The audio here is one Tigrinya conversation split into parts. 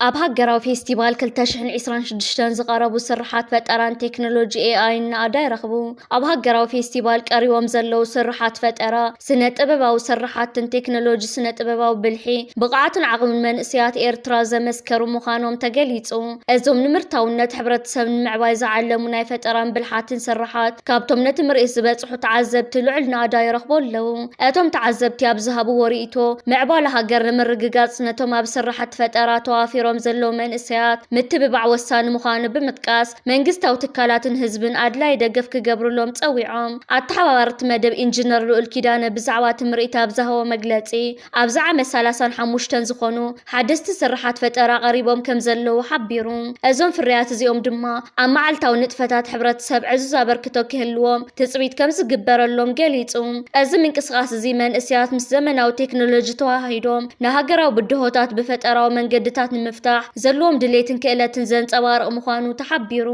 ኣብ ሃገራዊ ፌስቲቫል ክልተ ሽሕን ዕስራን ሽዱሽተን ዝቐረቡ ስርሓት ፈጠራን ቴክኖሎጂ ኤኣይን ንኣዳ ይረኽቡ። ኣብ ሃገራዊ ፌስቲቫል ቀሪቦም ዘለዉ ስርሓት ፈጠራ፣ ስነ ጥበባዊ ስርሓትን ቴክኖሎጂ ስነ ጥበባዊ ብልሒ፣ ብቕዓትን ዓቕምን መንእሰያት ኤርትራ ዘመስከሩ ምዃኖም ተገሊጹ። እዞም ንምርታውነት ሕብረተሰብ ንምዕባይ ዝዓለሙ ናይ ፈጠራን ብልሓትን ስርሓት፣ ካብቶም ነቲ ምርኢት ዝበጽሑ ተዓዘብቲ ልዑል ናእዳ ይረኽቡ ኣለዉ። እቶም ተዓዘብቲ ኣብ ዝሃብዎ ርእይቶ፣ ምዕባለ ሃገር ንምርግጋጽ ነቶም ኣብ ስራሓት ፈጠራ ተዋፊሮም ዘለዉ መንእሰያት ምትብባዕ ወሳኒ ምዃኑ ብምጥቃስ፣ መንግስታዊ ትካላትን ህዝብን ኣድላይ ደገፍ ክገብሩሎም ጸዊዖም። ኣተሓባባርቲ መደብ ኢንጂነር ልኡል ኪዳነ ብዛዕባ እቲ ምርኢት ኣብ ዝሃቦ መግለጺ፣ ኣብዚ ዓመት ሰላሳን ሓሙሽተን ዝኾኑ ሓደስቲ ስርሓት ፈጠራ ቀሪቦም ከም ዘለዉ ሓቢሩ። እዞም ፍርያት እዚኦም ድማ ኣብ መዓልታዊ ንጥፈታት ሕብረተሰብ ዕዙዝ ኣበርክቶ ክህልዎም ትጽቢት ከም ዝግበረሎም ገሊጹ። እዚ ምንቅስቓስ እዚ መንእሰያት ምስ ዘመናዊ ቴክኖሎጂ ተዋሃሂዶም ንሃገራዊ ብድሆታት ብፈጠራዊ መንገድታት ንምፍታሕ ዘለዎም ድሌትን ክእለትን ዘንጸባርቕ ምዃኑ ተሓቢሩ።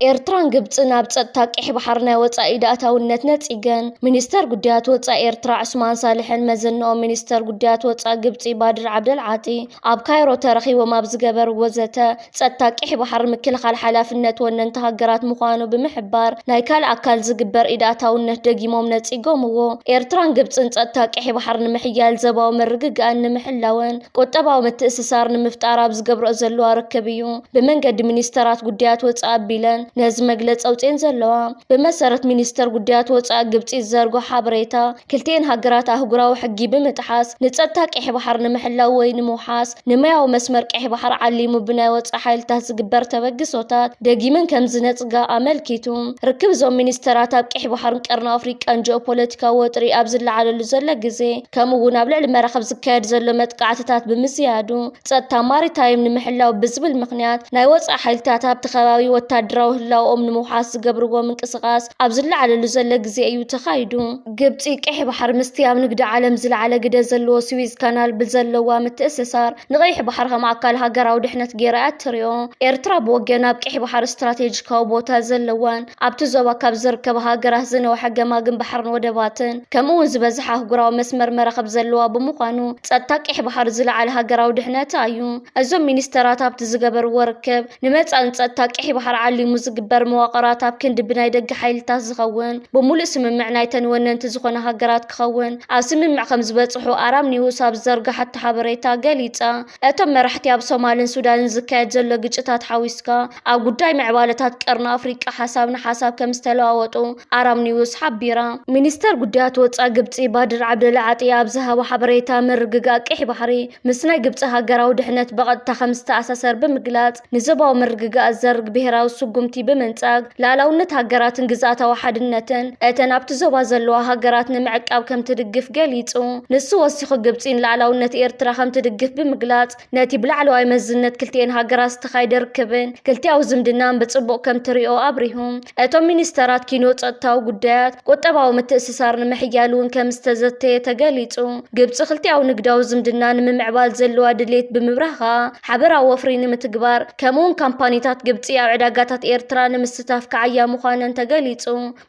ኤርትራን ግብጽን ኣብ ጸጥታ ቀይሕ ባሕሪ ናይ ወጻኢ ኢድ ኣእታውነት ነጺገን። ሚኒስተር ጉዳያት ወጻኢ ኤርትራ ዑስማን ሳልሕን መዘንኦም ሚኒስተር ጉዳያት ወጻኢ ግብጺ ባድር ዓብደል ዓጢ ኣብ ካይሮ ተረኺቦም ኣብ ዝገበርዎ ዘተ፣ ጸጥታ ቀይሕ ባሕሪ ምክልኻል ሓላፍነት ወነንቲ ሃገራት ምዃኑ ብምሕባር፣ ናይ ካልእ ኣካል ዝግበር ኢድ ኣእታውነት ደጊሞም ነጺጎምዎ። ኤርትራን ግብጽን ጸጥታ ቀይሕ ባሕሪ ንምሕያል፣ ዞባዊ ምርግጋእን ንምሕላውን ቁጠባዊ ምትእስሳር ንምፍጣር ኣብ ዝገብርኦ ዘለዋ ርክብ እዩ ብመንገዲ ሚኒስተራት ጉዳያት ወጻኢ ኣቢለን ነዚ መግለጺ ኣውጺኤን ዘለዋ። ብመሰረት ሚኒስተር ጉዳያት ወጻኢ ግብጺ ዝዘርጎ ሓበሬታ፣ ክልቲኤን ሃገራት ኣህጉራዊ ሕጊ ብምጥሓስ ንጸጥታ ቀይሕ ባሕሪ ንምሕላው ወይ ንምውሓስ፣ ንማያዊ መስመር ቀይሕ ባሕሪ ዓሊሙ ብናይ ወጻኢ ሓይልታት ዝግበር ተበግሶታት ደጊመን ከም ዝነጽጋ ኣመልኪቱ። ርክብ እዞም ሚኒስተራት ኣብ ቀይሕ ባሕርን ቀርኒ ኣፍሪቃን ጂኦፖለቲካዊ ወጥሪ ኣብ ዝለዓለሉ ዘሎ ግዜ፣ ከምኡ እውን ኣብ ልዕሊ መራኽብ ዝካየድ ዘሎ መጥቃዕትታት ብምዝያዱ፣ ጸጥታ ማሪታይም ንምሕላው ብዝብል ምኽንያት ናይ ወጻኢ ሓይልታት ኣብቲ ከባቢ ወታደራዊ ህላወኦም ንምውሓስ ዝገብርዎ ምንቅስቓስ ኣብ ዝለዓለሉ ዘሎ ግዜ እዩ ተኻይዱ። ግብጺ ቀይሕ ባሕሪ ምስቲ ኣብ ንግዲ ዓለም ዝለዓለ ግደ ዘለዎ ስዊዝ ካናል ብዘለዋ ምትእስሳር ንቐይሕ ባሕሪ ከም ኣካል ሃገራዊ ድሕነት ገይራ እያ እትሪኦ። ኤርትራ ብወገና ኣብ ቀይሕ ባሕሪ ስትራቴጂካዊ ቦታ ዘለዋን ኣብቲ ዞባ ካብ ዝርከባ ሃገራት ዝነውሐ ገማግም ባሕርን ወደባትን ከምኡ እውን ዝበዝሐ ኣህጉራዊ መስመር መራኽብ ዘለዋ ብምዃኑ ጸጥታ ቀይሕ ባሕሪ ዝለዓለ ሃገራዊ ድሕነታ እዩ። እዞም ሚኒስተራት ኣብቲ ዝገበርዎ ርክብ፣ ንመጻኢ ጸጥታ ቀይሕ ባሕሪ ዓሊሙ ዝግበር መዋቕራት ኣብ ክንዲ ብናይ ደገ ሓይልታት ዝኸውን፣ ብምሉእ ስምምዕ ናይተን ወነንቲ ዝኾነ ሃገራት ክኸውን፣ ኣብ ስምምዕ ከም ዝበጽሑ ኣራም ኒውስ ኣብ ዝዘርግሓቶ ሓበሬታ ገሊጻ። እቶም መራሕቲ ኣብ ሶማልን ሱዳንን ዝካየድ ዘሎ ግጭታት ሓዊስካ፣ ኣብ ጉዳይ ምዕባለታት ቀርኒ ኣፍሪቃ ሓሳብ ንሓሳብ ከም ዝተለዋወጡ ኣራም ኒውስ ሓቢራ። ሚኒስተር ጉዳያት ወጻኢ ግብጺ ባድር ዓብደል ዓጢ ኣብ ዝሃቦ ሓበሬታ፣ ምርግጋእ ቀይሕ ባሕሪ ምስ ናይ ግብጺ ሃገራዊ ድሕነት ብቐጥታ ከም ዝተኣሳሰር ብምግላጽ፣ ንዞባዊ ምርግጋእ ዘርግ ብሄራዊ ስጉምቲ ብምንጻግ፣ ሉዓላውነት ሃገራትን ግዝኣታዊ ሓድነትን እተን ኣብቲ ዞባ ዘለዋ ሃገራት ንምዕቃብ ከም ትድግፍ ገሊጹ። ንሱ ወሲኹ፣ ግብጺ ንሉዓላውነት ኤርትራ ከም ትድግፍ ብምግላጽ፣ ነቲ ብላዕለዋይ መዝነት ክልቲኤን ሃገራት ዝተኻየደ ርክብን ክልቲኣዊ ዝምድናን ብጽቡቕ ከም ትሪኦ ኣብሪሁ። እቶም ሚኒስተራት ኪኖ ጸጥታዊ ጉዳያት፣ ቁጠባዊ ምትእስሳር ንምሕያል እውን ከም ዝተዘተየ ተገሊጹ። ግብጺ ክልቲኣዊ ንግዳዊ ዝምድና ንምምዕባል ዘለዋ ድሌት ብምብራህ ከኣ፣ ሓበራዊ ወፍሪ ንምትግባር፣ ከምኡውን ካምፓኒታት ግብጺ ኣብ ዕዳጋታት ኤርትራ ንምስታፍ ክዓያ ምዃነን ተገሊጹ።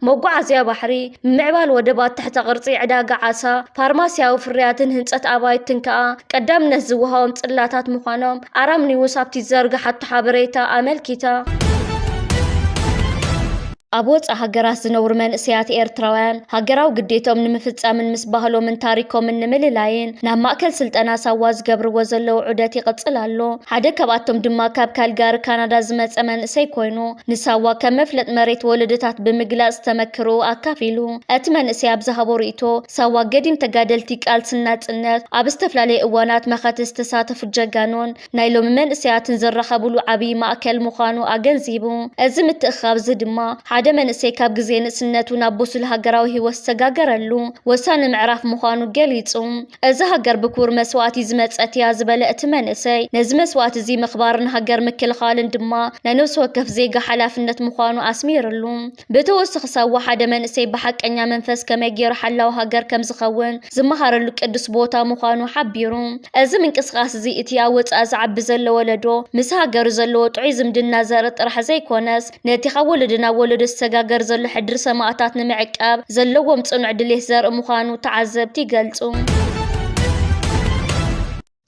መጓዓዝያ ባሕሪ፣ ምምዕባል ወደባት፣ ትሕተ ቅርጺ ዕዳጋ ዓሳ፣ ፋርማስያዊ ፍርያትን ህንጸት ኣባይትን ከኣ ቀዳምነት ዝወሃቦም ጽላታት ምዃኖም ኣራም ኒውስ ኣብቲ ዝዘርግሓቶ ሓበሬታ ኣመልኪታ። ኣብ ወጻኢ ሃገራት ዝነብሩ መንእሰያት ኤርትራውያን፣ ሃገራዊ ግዴትኦም ንምፍጻምን ምስ ባህሎምን ታሪኮምን ንምልላይን ናብ ማእከል ስልጠና ሳዋ ዝገብርዎ ዘለዉ ዑደት ይቕጽል ኣሎ። ሓደ ካብኣቶም ድማ ካብ ካልጋሪ ካናዳ ዝመጸ መንእሰይ ኮይኑ፣ ንሳዋ ከም መፍለጥ መሬት ወለዶታት ብምግላጽ ተመክርኡ ኣካፊሉ። እቲ መንእሰይ ኣብ ዝሃቦ ርእይቶ፣ ሳዋ ገዲም ተጋደልቲ ቃልሲ ናጽነት፣ ኣብ ዝተፈላለየ እዋናት መኸተ ዝተሳተፉ ጀጋኑን ናይ ሎሚ መንእሰያትን ዝራኸብሉ ዓብዪ ማእከል ምዃኑ ኣገንዚቡ። እዚ ምትእኽኻብ እዚ ድማ፣ ሓደ መንእሰይ ካብ ግዜ ንእስነቱ ናብ ብሱል ሃገራዊ ህይወት ዝተጋገረሉ ወሳኒ ምዕራፍ ምዃኑ ገሊጹ። እዚ ሃገር ብክቡር መስዋእቲ ዝመጸት እያ ዝበለ እቲ መንእሰይ፣ ነዚ መስዋእቲ እዚ ምኽባርን ሃገር ምክልኻልን ድማ ናይ ነፍሲ ወከፍ ዜጋ ሓላፍነት ምዃኑ ኣስሚርሉ። ብተወሳኺ ሳዋ ሓደ መንእሰይ ብሓቀኛ መንፈስ ከመይ ገይሩ ሓላዊ ሃገር ከም ዝኸውን ዝመሃረሉ ቅዱስ ቦታ ምዃኑ ሓቢሩ። እዚ ምንቅስቓስ እዚ እቲ ኣብ ወጻኢ ዝዓቢ ዘሎ ወለዶ ምስ ሃገሩ ዘለዎ ጥዑይ ዝምድና ዘርኢ ጥራሕ ዘይኮነስ፣ ነቲ ካብ ወለዶ ናብ ወለዶ ዝሰጋገር ዘሎ ሕድሪ ሰማእታት ንምዕቃብ ዘለዎም ጽኑዕ ድሌት ዘርኢ ምዃኑ ተዓዘብቲ ይገልጹ።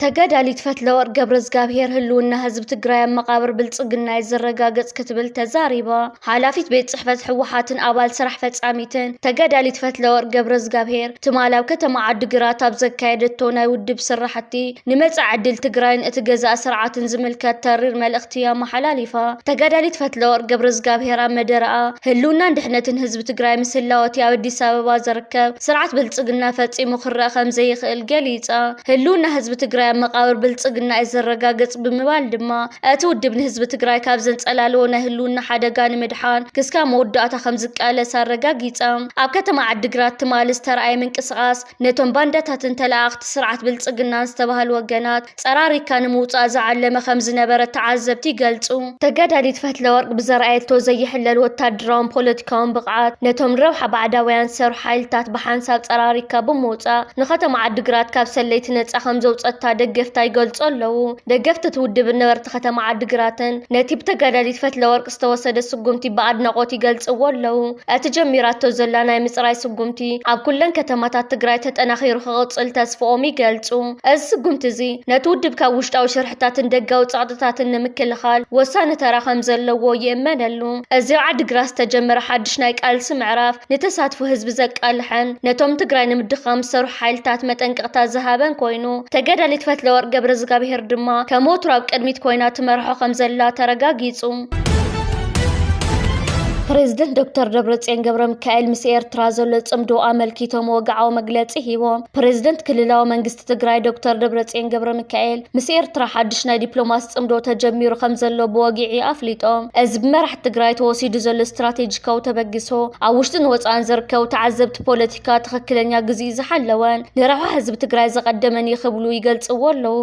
ተጋዳሊት ፈትለወርቅ ገብረዝጋብሄር ህልውና ህዝቢ ትግራይ ኣብ መቓብር ብልጽግና እዩ ዝረጋገጽ ክትብል ተዛሪባ። ሓላፊት ቤት ጽሕፈት ህወሓትን ኣባል ስራሕ ፈጻሚትን ተጋዳሊት ፈትለወርቅ ገብረዝጋብሄር ትማል ኣብ ከተማ ዓዲግራት ኣብ ዘካየደቶ ናይ ውድብ ስራሕቲ ንመጻኢ ዕድል ትግራይን እቲ ገዛኢ ስርዓትን ዝምልከት ተሪር መልእኽቲ ኣመሓላሊፋ። ተጋዳሊት ፈትለወርቅ ገብረዝጋብሄር ኣብ መደረኣ ህልውናን ድሕነትን ህዝቢ ትግራይ ምስ ህላወቲ ኣብ ኣዲስ ኣበባ ዝርከብ ስርዓት ብልጽግና ፈጺሙ ክረኣ ከም ዘይኽእል ገሊጻ። ህልውና ህዝቢ ትግራይ ኣብ መቓብር ብልጽግና እዩ ዘረጋግጽ ብምባል ድማ እቲ ውድብ ንህዝቢ ትግራይ ካብ ዘንጸላልዎ ናይ ህልውና ሓደጋ ንምድሓን ክስካብ መወዳእታ ከም ዝቃለስ ኣረጋጊጻ። ኣብ ከተማ ዓዲግራት ትማሊ ዝተረኣየ ምንቅስቓስ ነቶም ባንዳታትን ተለኣኽቲ ስርዓት ብልጽግናን ዝተባህሉ ወገናት ጸራሪካ ንምውጻእ ዝዓለመ ከም ዝነበረ ተዓዘብቲ ይገልጹ። ተጋዳሊት ፈትለወርቅ ብዘርኣየቶ ዘይሕለል ወታደራውን ፖለቲካውን ብቕዓት ነቶም ንረብሓ ባዕዳውያን ዝሰርሑ ሓይልታት ብሓንሳብ ጸራሪካ ብምውጻእ ንከተማ ዓዲግራት ካብ ሰለይቲ ነጻ ከም ዘውጸታ ደገፍታ ይገልጹ ኣለዉ። ደገፍቲ እቲ ውድብን ነበርቲ ከተማ ዓዲግራትን ነቲ ብተጋዳሊት ፈትለወርቅ ዝተወሰደ ስጉምቲ ብኣድናቖት ይገልጽዎ ኣለዉ። እቲ ጀሚራቶ ዘላ ናይ ምጽራይ ስጉምቲ ኣብ ኩለን ከተማታት ትግራይ ተጠናኺሩ ክቕጽል ተስፍኦም ይገልጹ። እዚ ስጉምቲ እዚ ነቲ ውድብ ካብ ውሽጣዊ ሽርሕታትን ደጋዊ ጸቕጥታትን ንምክልኻል ወሳኒ ተራ ከም ዘለዎ ይእመነሉ። እዚ ኣብ ዓዲግራት ዝተጀመረ ሓድሽ ናይ ቃልሲ ምዕራፍ ንተሳትፎ ህዝቢ ዘቃልሐን ነቶም ትግራይ ንምድኻም ዝሰርሑ ሓይልታት መጠንቀቕታ ዝሃበን ኮይኑ፣ ተጋዳሊት ፈትለወርቅ ገብረዝጋብሄር ድማ ከም ወትሩ ኣብ ቅድሚት ኮይና ትመርሖ ከም ዘላ ተረጋጊጹ። ፕሬዝደንት ዶክተር ደብረጽዮን ገብረ ሚካኤል ምስ ኤርትራ ዘሎ ጽምዶ ኣመልኪቶም ወግዓዊ መግለጺ ሂቦም። ፕሬዝደንት ክልላዊ መንግስቲ ትግራይ ዶክተር ደብረጽዮን ገብረ ሚካኤል ምስ ኤርትራ ሓድሽ ናይ ዲፕሎማሲ ጽምዶ ተጀሚሩ ከም ዘሎ ብወግዒ ኣፍሊጦም። እዚ ብመራሕቲ ትግራይ ተወሲዱ ዘሎ ስትራቴጂካዊ ተበግሶ ኣብ ውሽጥን ወጻእን ዝርከቡ ተዓዘብቲ ፖለቲካ ትኽክለኛ ግዜኡ ዝሓለወን ንረብሓ ህዝቢ ትግራይ ዘቐደመን እዩ ክብሉ ይገልጽዎ ኣለዉ።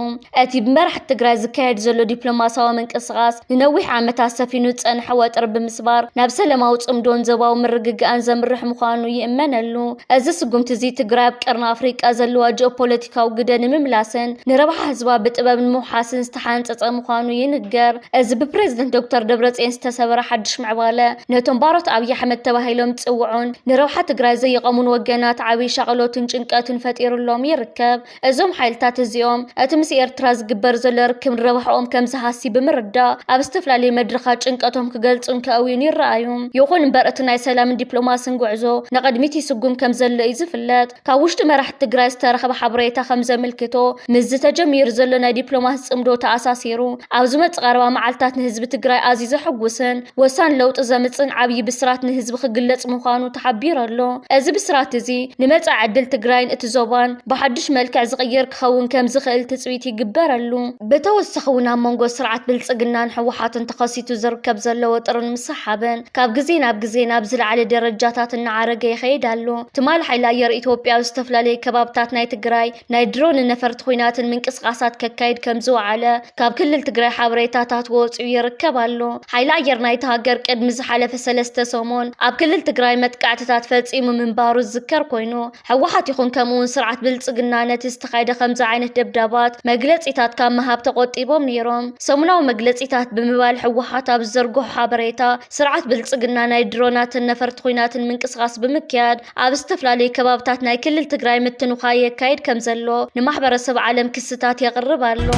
እቲ ብመራሕቲ ትግራይ ዝካየድ ዘሎ ዲፕሎማሲያዊ ምንቅስቓስ ንነዊሕ ዓመታት ሰፊኑ ዝጸንሐ ወጥሪ ብምስባር ናብ ሰላማዊ ጽምዶን ዞባዊ ምርግጋእን ዘምርሕ ምዃኑ ይእመነሉ። እዚ ስጉምቲ እዚ ትግራይ ኣብ ቀርኒ ኣፍሪቃ ዘለዋ ጂኦፖለቲካዊ ግደ ንምምላስን ንረብሓ ህዝባ ብጥበብ ንምውሓስን ዝተሓንጸጸ ምዃኑ ይንገር። እዚ ብፕሬዝደንት ዶክተር ደብረጽዮን ዝተሰበረ ሓድሽ ምዕባለ ነቶም ባሮት ኣብይ ኣሕመድ ተባሂሎም ዝጽውዑን ንረብሓ ትግራይ ዘይቐሙን ወገናት ዓብዪ ሻቕሎትን ጭንቀትን ፈጢሩሎም ይርከብ። እዞም ሓይልታት እዚኦም እቲ ምስ ኤርትራ ዝግበር ዘሎ ርክብ ንረብሓኦም ከም ዝሃሲ ብምርዳእ ኣብ ዝተፈላለዩ መድረኻት ጭንቀቶም ክገልጹን ከእውዩን ይረኣዩ። ይኹን እምበር እቲ ናይ ሰላምን ዲፕሎማስን ጉዕዞ ንቕድሚት ይስጉም ከም ዘሎ እዩ ዝፍለጥ። ካብ ውሽጢ መራሕቲ ትግራይ ዝተረኸበ ሓበሬታ ከም ዘመልክቶ ምስዚ ተጀሚሩ ዘሎ ናይ ዲፕሎማሲ ጽምዶ ተኣሳሲሩ ኣብ ዝመጽእ ቀረባ መዓልታት ንህዝቢ ትግራይ ኣዝዩ ዘሐጉስን ወሳኒ ለውጢ ዘምጽእን ዓብዪ ብስራት ንህዝቢ ክግለጽ ምዃኑ ተሓቢሩ ኣሎ። እዚ ብስራት እዚ ንመጻኢ ዕድል ትግራይን እቲ ዞባን ብሓድሽ መልክዕ ዝቕይር ክኸውን ከም ዝኽእል ትጽቢት ይግበረሉ። ብተወሳኺ እውን ኣብ መንጎ ስርዓት ብልጽግናን ህወሓትን ተኸሲቱ ዝርከብ ዘሎ ወጥርን ምስሓብን ካብ ግዜ ናብ ግዜ ናብ ዝለዓለ ደረጃታት እናዓረገ ይኸይድ ኣሎ። ትማሊ ሓይሊ ኣየር ኢትዮጵያ ኣብ ዝተፈላለዩ ከባብታት ናይ ትግራይ ናይ ድሮንን ነፈርቲ ኲናትን ምንቅስቓሳት ከካይድ ከም ዝወዓለ ካብ ክልል ትግራይ ሓበሬታታት ወፂኡ ይርከብ ኣሎ። ሓይሊ ኣየር ናይታ ሃገር ቅድሚ ዝሓለፈ ሰለስተ ሰሙን ኣብ ክልል ትግራይ መጥቃዕትታት ፈፂሙ ምንባሩ ዝዝከር ኮይኑ፣ ህወሓት ይኹን ከምኡ እውን ስርዓት ብልፅግና ነቲ ዝተኻየደ ከምዚ ዓይነት ደብዳባት መግለፂታት ካብ ምሃብ ተቆጢቦም ነይሮም። ሰሙናዊ መግለፂታት ብምባል ህወሓት ኣብ ዝዘርግሖ ሓበሬታ፣ ስርዓት ብልፅግና ናይ ድሮናትን ነፈርቲ ኲናትን ምንቅስቓስ ብምክያድ ኣብ ዝተፈላለዩ ከባብታት ናይ ክልል ትግራይ ምትንዃ የካይድ ከም ዘሎ ንማሕበረሰብ ዓለም ክስታት የቕርብ ኣሎ።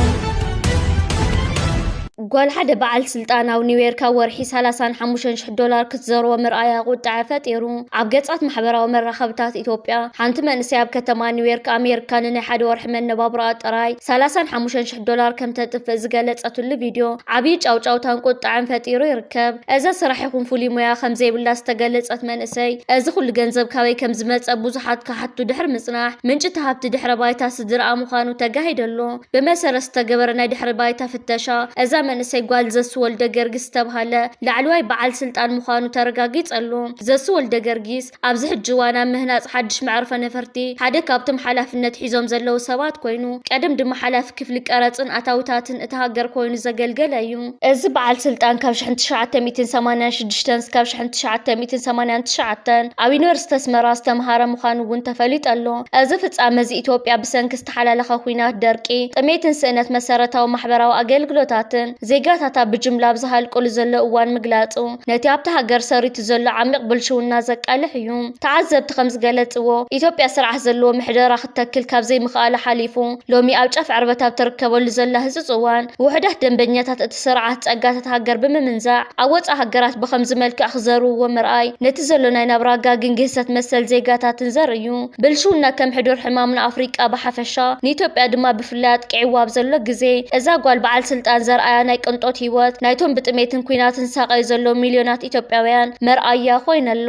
ጓል ሓደ በዓል ስልጣን ኣብ ኒውዮርክ ኣብ ወርሒ ሰላሳን ሓሙሽተን ሽሕ ዶላር ክትዘርዎ ምርኣያ ቁጥዐ ፈጢሩ። ኣብ ገጻት ማሕበራዊ መራኸብታት ኢትዮጵያ፣ ሓንቲ መንእሰይ ኣብ ከተማ ኒውዮርክ ኣሜሪካ ንናይ ሓደ ወርሒ መነባብሮኣ ጥራይ ሰላሳን ሓሙሽተን ሽሕ ዶላር ከም ተጥፍእ ዝገለጸትሉ ቪድዮ ዓብዪ ጫውጫውታን ቁጥዐን ፈጢሩ ይርከብ። እዛ ስራሕ ይኹን ፍሉይ ሞያ ከም ዘይብላ ዝተገለጸት መንእሰይ፣ እዚ ኩሉ ገንዘብ ካበይ ከም ዝመጸ ብዙሓት ክሓቱ ድሕሪ ምጽናሕ፣ ምንጪ እቲ ሃብቲ ድሕረ ባይታ ስድራኣ ምዃኑ ተጋሂዱ ኣሎ። ብመሰረት ዝተገበረ ናይ ድሕረ ባይታ ፍተሻ፣ እዛ መንእሰይ ጓል ዘሱ ወልደ ገርጊስ ዝተብሃለ ላዕለዋይ በዓል ስልጣን ምዃኑ ተረጋጊጹ ኣሎ። ዘሱ ወልደ ገርጊስ ኣብዚ ሕጂ እዋን ኣብ ምህናጽ ሓድሽ መዕርፎ ነፈርቲ ሓደ ካብቶም ሓላፍነት ሒዞም ዘለዉ ሰባት ኮይኑ፣ ቀደም ድማ ሓላፊ ክፍሊ ቀረጽን ኣታዊታትን እታ ሃገር ኮይኑ ዘገልገለ እዩ። እዚ በዓል ስልጣን ካብ ሽሕን ትሽዓተ ሚእትን ሰማንያን ሽዱሽተን እስካብ ሽሕን ትሽዓተ ሚእትን ሰማንያን ትሽዓተን ኣብ ዩኒቨርሲቲ ኣስመራ ዝተምሃረ ምዃኑ እውን ተፈሊጡ ኣሎ። እዚ ፍጻመ እዚ ኢትዮጵያ ብሰንኪ ዝተሓላለኸ ኲናት፣ ደርቂ፣ ጥሜትን ስእነት መሰረታዊ ማሕበራዊ ኣገልግሎታትን ዜጋታታ ብጅምላ ኣብ ዝሃልቁሉ ዘሎ እዋን ምግላጹ፣ ነቲ ኣብቲ ሃገር ሰሪቱ ዘሎ ዓሚቕ ብልሽውና ዘቃልሕ እዩ። ተዓዘብቲ ከም ዝገለጽዎ፣ ኢትዮጵያ ስርዓት ዘለዎ ምሕደራ ክትተክል ካብ ዘይምኽኣላ ሓሊፉ፣ ሎሚ ኣብ ጫፍ ዕርበት ኣብ ተርከበሉ ዘላ ህጹጽ እዋን፣ ውሑዳት ደንበኛታት እቲ ስርዓት ጸጋታት ሃገር ብምምንዛዕ፣ ኣብ ወጻኢ ሃገራት ብኸምዚ መልክዕ ክዘርውዎ ምርኣይ፣ ነቲ ዘሎ ናይ ናብራ ጋግን ግህሰት መሰል ዜጋታትን ዘርኢ እዩ። ብልሽውና ከም ሕዱር ሕማም ንኣፍሪቃ ብሓፈሻ፣ ንኢትዮጵያ ድማ ብፍላይ ኣጥቂዕዋ ኣብ ዘሎ ግዜ፣ እዛ ጓል በዓል ስልጣን ዘርኣያ ናይ ቅንጦት ህይወት፣ ናይቶም ብጥሜትን ኲናትን ዝሳቐዩ ዘለዉ ሚልዮናት ኢትዮጵያውያን መርኣያ ኮይነሎ።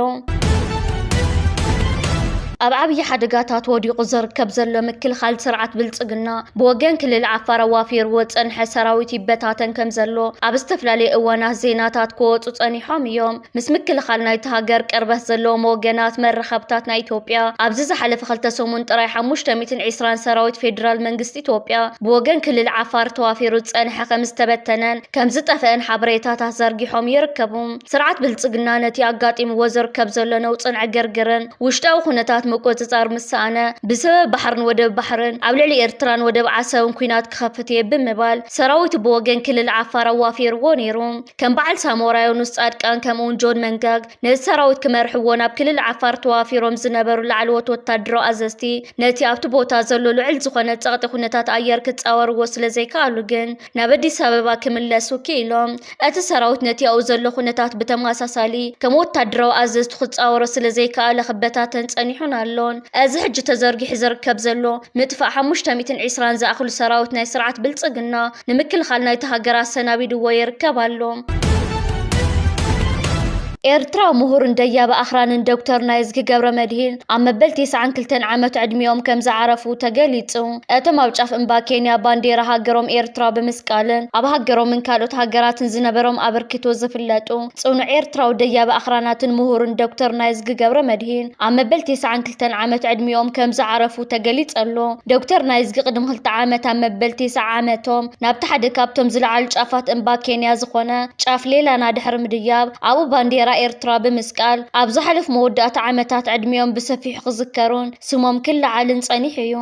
ኣብ ዓብዪ ሓደጋታት ወዲቑ ዝርከብ ዘሎ ምክልኻል ስርዓት ብልጽግና፣ ብወገን ክልል ዓፋር ኣዋፊርዎ ዝጸንሐ ሰራዊት ይበታተን ከም ዘሎ ኣብ ዝተፈላለዩ እዋናት ዜናታት ክወጹ ጸኒሖም እዮም። ምስ ምክልኻል ናይቲ ሃገር ቅርበት ዘለዎም ወገናት መራኸብታት ናይ ኢትዮጵያ፣ ኣብዚ ዝሓለፈ ክልተ ሰሙን ጥራይ ሓሙሽተ ሚእትን ዕስራን ሰራዊት ፌደራል መንግስቲ ኢትዮጵያ ብወገን ክልል ዓፋር ተዋፊሩ ዝጸንሐ ከም ዝተበተነን ከም ዝጠፍአን ሓበሬታታት ዘርጊሖም ይርከቡ። ስርዓት ብልጽግና ነቲ ኣጋጢምዎ ዝርከብ ዘሎ ነውጽን ዕግርግርን ውሽጣዊ ኩነታት ምቁጽጻር ምስ ሰኣነ፣ ብሰበብ ባሕርን ወደብ ባሕርን ኣብ ልዕሊ ኤርትራን ወደብ ዓሰብን ኲናት ክኸፍት እየ ብምባል፣ ሰራዊቱ ብወገን ክልል ዓፋር ኣዋፊርዎ ነይሩ። ከም በዓል ሳሞራ ዮኑስ ጻድቃን፣ ከምኡውን ጆን መንጋግ፣ ነዚ ሰራዊት ክመርሕዎ ናብ ክልል ዓፋር ተዋፊሮም ዝነበሩ ላዕለዎት ወታደራዊ ኣዘዝቲ፣ ነቲ ኣብቲ ቦታ ዘሎ ልዑል ዝኾነ ጸቕጢ ኩነታት ኣየር ክጻወርዎ ስለ ዘይከኣሉ ግን፣ ናብ ኣዲስ ኣበባ ክምለሱ ክኢሎም። እቲ ሰራዊት ነቲ ኣብኡ ዘሎ ኩነታት ብተመሳሳሊ ከም ወታደራዊ ኣዘዝቲ ክጻወሮ ስለ ዘይከኣለ ክበታተን ጸኒሑን ኣሎን። እዚ ሕጂ ተዘርጊሑ ዝርከብ ዘሎ ምጥፋእ ሓሙሽተ ሚእትን ዕስራን ዝኣኽሉ ሰራዊት ናይ ስርዓት ብልጽግና ንምክልኻል ናይቲ ሃገር ኣሰናቢድዎ ይርከብ ኣሎ። ኤርትራዊ ምሁርን ደያቢ ኣኽራንን ዶክተር ናይዝጊ ገብረመድሂን ኣብ መበል ተስዓን ክልተን ዓመት ዕድሚኦም ከም ዝዓረፉ ተገሊጹ። እቶም ኣብ ጫፍ እምባ ኬንያ ባንዴራ ሃገሮም ኤርትራ ብምስቃልን ኣብ ሃገሮምን ካልኦት ሃገራትን ዝነበሮም ኣበርክቶ ዝፍለጡ ጽኑዕ ኤርትራዊ ደያቢ ኣኽራናትን ምሁርን ዶክተር ናይዝጊ ገብረመድሂን ኣብ መበል ተስዓን ክልተን ዓመት ዕድሚኦም ከም ዝዓረፉ ተገሊጹ ኣሎ። ዶክተር ናይዝጊ ቅድሚ ክልተ ዓመት ኣብ መበል ተስዓ ዓመቶም ናብቲ ሓደ ካብቶም ዝለዓሉ ጫፋት እምባ ኬንያ ዝኾነ ጫፍ ሌላና ድሕሪ ምድያብ፣ ኣብኡ ባንዴራ ኤርትራ ብምስቃል፣ ኣብ ዝሓለፉ መወዳእታ ዓመታት ዕድሚኦም ብሰፊሑ ክዝከሩን ስሞም ክለዓልን ጸኒሑ እዩ።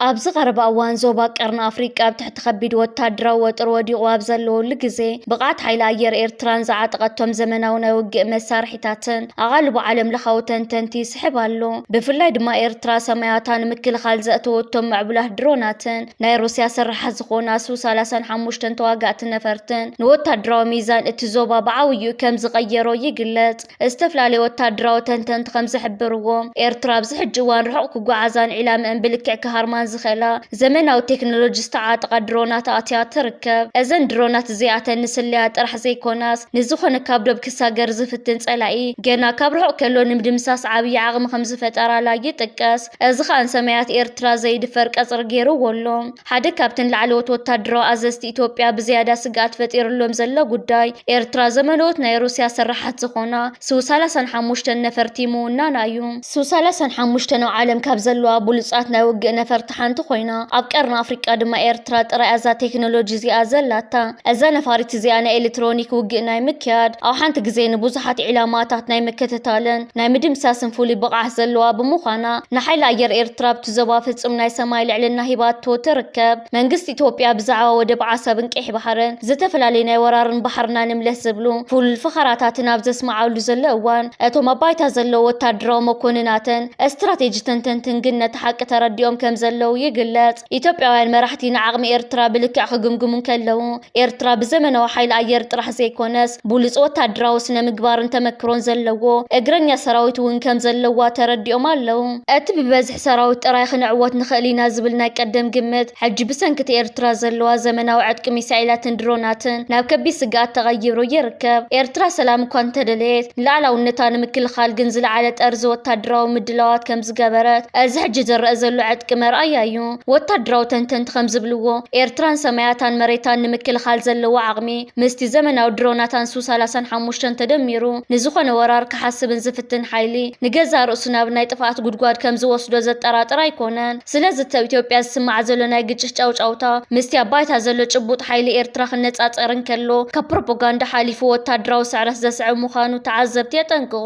ኣብዚ ቀረባ እዋን፣ ዞባ ቀርኒ ኣፍሪቃ ኣብ ትሕቲ ከቢድ ወታደራዊ ወጥሪ ወዲቑ ኣብ ዘለወሉ ግዜ፣ ብቕዓት ሓይሊ ኣየር ኤርትራን ዝዓጠቐቶም ዘመናዊ ናይ ውግእ መሳርሒታትን ኣቓልቦ ዓለም ለኻዊ ተንተንቲ ይስሕብ ኣሎ። ብፍላይ ድማ ኤርትራ ሰማያታ ንምክልኻል ዘእተወቶም ምዕቡላት ድሮናትን ናይ ሩስያ ስራሓት ዝኾና ሱ ሰላሳን ሓሙሽተን ተዋጋእቲ ነፈርትን ንወታደራዊ ሚዛን እቲ ዞባ ብዓብይኡ ከም ዝቐየሮ ይግለጽ። ዝተፈላለዩ ወታደራዊ ተንተንቲ ከም ዝሕብርዎ፣ ኤርትራ ኣብዚ ሕጂ እዋን ርሑቕ ክጓዓዛን ዒላምአን ብልክዕ ክሃርማን ዝኽእላ ዘመናዊ ቴክኖሎጂ ዝተዓጠቓ ድሮናት ኣእትያ ትርከብ። እዘን ድሮናት እዚኣተን ንስለያ ጥራሕ ዘይኮናስ፣ ንዝኾነ ካብ ዶብ ክሳገር ዝፍትን ጸላኢ ገና ካብ ርሑቕ ከሎ ንምድምሳስ ዓብዪ ዓቕሚ ከም ዝፈጠራላ ይጥቀስ። እዚ ኸኣ ንሰማያት ኤርትራ ዘይድፈር ቀጽሪ ገይርዎ ኣሎ። ሓደ ካብተን ላዕለዎት ወታደራዊ ኣዘዝቲ ኢትዮጵያ ብዝያዳ ስግኣት ፈጢሩሎም ዘሎ ጉዳይ፣ ኤርትራ ዘመነዎት ናይ ሩስያ ስራሓት ዝኾና ሱ ሰላሳን ሓሙሽተን ነፈርቲ ምውናና እዩ። ሱ ሰላሳን ሓሙሽተን ኣብ ዓለም ካብ ዘለዋ ብሉጻት ናይ ውግእ ነፈርቲ ሓንቲ ኮይና፣ ኣብ ቀርኒ ኣፍሪቃ ድማ ኤርትራ ጥራይ እዛ ቴክኖሎጂ እዚኣ ዘላታ። እዛ ነፋሪት እዚኣ ናይ ኤሌክትሮኒክ ውግእ ናይ ምክያድ፣ ኣብ ሓንቲ ግዜ ንብዙሓት ዒላማታት ናይ ምክትታልን ናይ ምድምሳስን ፍሉይ ብቕዓት ዘለዋ ብምዃና፣ ንሓይሊ ኣየር ኤርትራ ኣብቲ ዞባ ፍጹም ናይ ሰማይ ልዕልና ሂባቶ ትርከብ። መንግስቲ ኢትዮጵያ ብዛዕባ ወደብ ዓሰብን ቀይሕ ባሕርን፣ ዝተፈላለዩ ናይ ወራርን ባሕርና ንምለስ ዝብሉ ፍሉል ፈኸራታትን ኣብ ዘስምዓሉ ዘሎ እዋን፣ እቶም ኣብ ባይታ ዘለዉ ወታደራዊ መኮንናትን ስትራቴጂ ተንተንትን ግን ነቲ ሓቂ ተረዲኦም ከም ዘለዉ ይግለጽ። ኢትዮጵያውያን መራሕቲ ንዓቕሚ ኤርትራ ብልክዕ ክግምግሙ እንከለዉ፣ ኤርትራ ብዘመናዊ ሓይሊ ኣየር ጥራሕ ዘይኮነስ፣ ብሉጽ ወታደራዊ ስነ ምግባርን ተመክሮን ዘለዎ እግረኛ ሰራዊት እውን ከም ዘለዋ ተረዲኦም ኣለዉ። እቲ ብበዝሒ ሰራዊት ጥራይ ክንዕወት ንኽእል ኢና ዝብል ናይ ቀደም ግምት፣ ሕጂ ብሰንኪ እቲ ኤርትራ ዘለዋ ዘመናዊ ዕጥቂ ሚሳኤላትን ድሮናትን ናብ ከቢድ ስግኣት ተቐይሩ ይርከብ። ኤርትራ ሰላም እኳ እንተደለየት፣ ንልኣላውነታ ንምክልኻል ግን ዝለዓለ ጠርዚ ወታደራዊ ምድላዋት ከም ዝገበረት፣ እዚ ሕጂ ዝረአ ዘሎ ዕጥቂ መርኣያ እዩ። ወታደራዊ ተንተንቲ ከም ዝብልዎ፣ ኤርትራን ሰማያታን መሬታን ንምክልኻል ዘለዎ ዓቕሚ፣ ምስቲ ዘመናዊ ድሮናታን ሱ ሰላሳን ሓሙሽተን ተደሚሩ፣ ንዝኾነ ወራር ክሓስብን ዝፍትን ሓይሊ፣ ንገዛእ ርእሱ ናብ ናይ ጥፍኣት ጉድጓድ ከም ዝወስዶ ዘጠራጥር ኣይኮነን። ስለዚ፣ እቲ ኣብ ኢትዮጵያ ዝስማዕ ዘሎ ናይ ግጭት ጫውጫውታ፣ ምስቲ ኣብ ባይታ ዘሎ ጭቡጥ ሓይሊ ኤርትራ ክነጻጸር እንከሎ፣ ካብ ፕሮፓጋንዳ ሓሊፉ ወታደራዊ ስዕረት ዘስዕብ ምዃኑ ተዓዘብቲ የጠንቅቑ።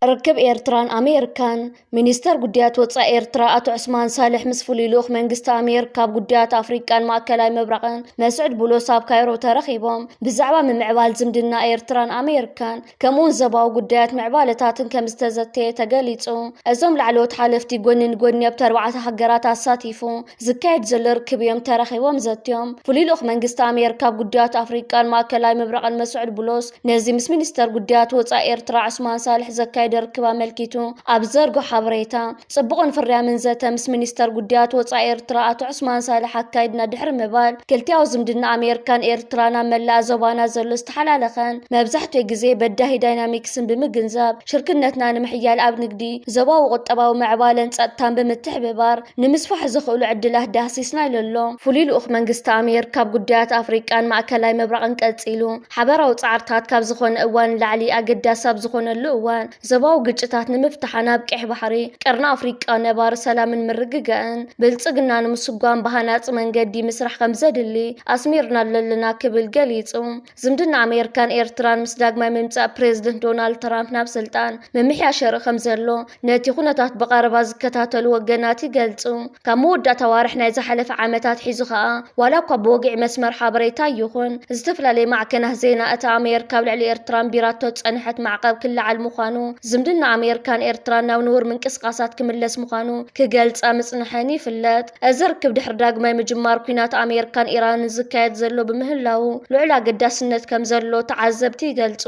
ርክብ ኤርትራን ኣሜሪካን። ሚኒስተር ጉዳያት ወጻኢ ኤርትራ ኣቶ ዑስማን ሳልሕ ምስ ፍሉይ ልኡኽ መንግስቲ ኣሜሪካ ኣብ ጉዳያት ኣፍሪቃን ማእከላይ ምብራቕን መስዑድ ቡሎስ ኣብ ካይሮ ተረኺቦም ብዛዕባ ምምዕባል ዝምድና ኤርትራን ኣሜሪካን ከምኡውን ዘባዊ ጉዳያት ምዕባለታትን ከም ዝተዘተየ ተገሊጹ። እዞም ላዕለዎት ሓለፍቲ ጎኒ ንጎኒ ኣብቲ ኣርባዕተ ሃገራት ኣሳቲፉ ዝካየድ ዘሎ ርክብ እዮም ተራኺቦም ዘትዮም። ፍሉይ ልኡኽ መንግስቲ ኣሜሪካ ኣብ ጉዳያት ኣፍሪቃን ማእከላይ ምብራቕን መስዑድ ቡሎስ ነዚ ምስ ሚኒስተር ጉዳያት ወጻኢ ኤርትራ ዑስማን ሳልሕ ዘካየደ ርክብ ኣመልኪቱ ኣብ ዘርጎ ሓበሬታ፣ ጽቡቕን ፍርያምን ዘተ ምስ ሚኒስተር ጉዳያት ወጻኢ ኤርትራ ኣቶ ዑስማን ሳልሕ ኣካይድና ድሕሪ ምባል፣ ክልቲያዊ ዝምድና ኣሜሪካን ኤርትራን ኣብ መላእ ዞባና ዘሎ ዝተሓላለኸን መብዛሕትኡ ግዜ በዳሂ ዳይናሚክስን ብምግንዛብ፣ ሽርክነትና ንምሕያል ኣብ ንግዲ፣ ዞባዊ ቁጠባዊ ምዕባለን ጸጥታን ብምትሕብባር ንምስፋሕ ዝኽእሉ ዕድላት ዳህሲስና ኢሉ ኣሎ። ፍሉይ ልኡኽ መንግስቲ ኣሜሪካ ኣብ ጉዳያት ኣፍሪቃን ማእከላይ ምብራቕን ቀጺሉ፣ ሓበራዊ ጻዕርታት ካብ ዝኾነ እዋን ንላዕሊ ኣገዳሲ ኣብ ዝኾነሉ እዋን፣ ዞባዊ ግጭታት ንምፍታሕን ኣብ ቀይሕ ባሕሪ፣ ቀርኒ ኣፍሪቃ ነባሪ ሰላምን ምርግጋእን ብልጽግና ንምስጓም ብሃናጺ መንገዲ ምስራሕ ከም ዘድሊ ኣስሚርናሉ ኣለና ክብል ገሊጹ። ዝምድና ኣሜሪካን ኤርትራን ምስ ዳግማይ ምምጻእ ፕሬዝደንት ዶናልድ ትራምፕ ናብ ስልጣን ምምሕያሽ የርኢ ከም ዘሎ ነቲ ኩነታት ብቐረባ ዝከታተሉ ወገናት ይገልጹ። ካብ መወዳእታ ዋርሕ ናይ ዝሓለፈ ዓመታት ሒዙ ከኣ፣ ዋላ እኳ ብወግዒ መስመር ሓበሬታ ይኹን ዝተፈላለየ ማዕከናት ዜና እታ ኣሜሪካ ኣብ ልዕሊ ኤርትራ ኣንቢራቶ ዝጸንሐት ማዕቀብ ክለዓል ምዃኑ ዝምድና ኣሜሪካን ኤርትራን ናብ ንቡር ምንቅስቃሳት ክምለስ ምዃኑ ክገልጻ ምጽንሐን ይፍለጥ። እዚ ርክብ ድሕሪ ዳግማይ ምጅማር ኲናት ኣሜሪካን ኢራንን ዝካየድ ዘሎ ብምህላዉ ልዑል ኣገዳስነት ከም ዘሎ ተዓዘብቲ ይገልጹ።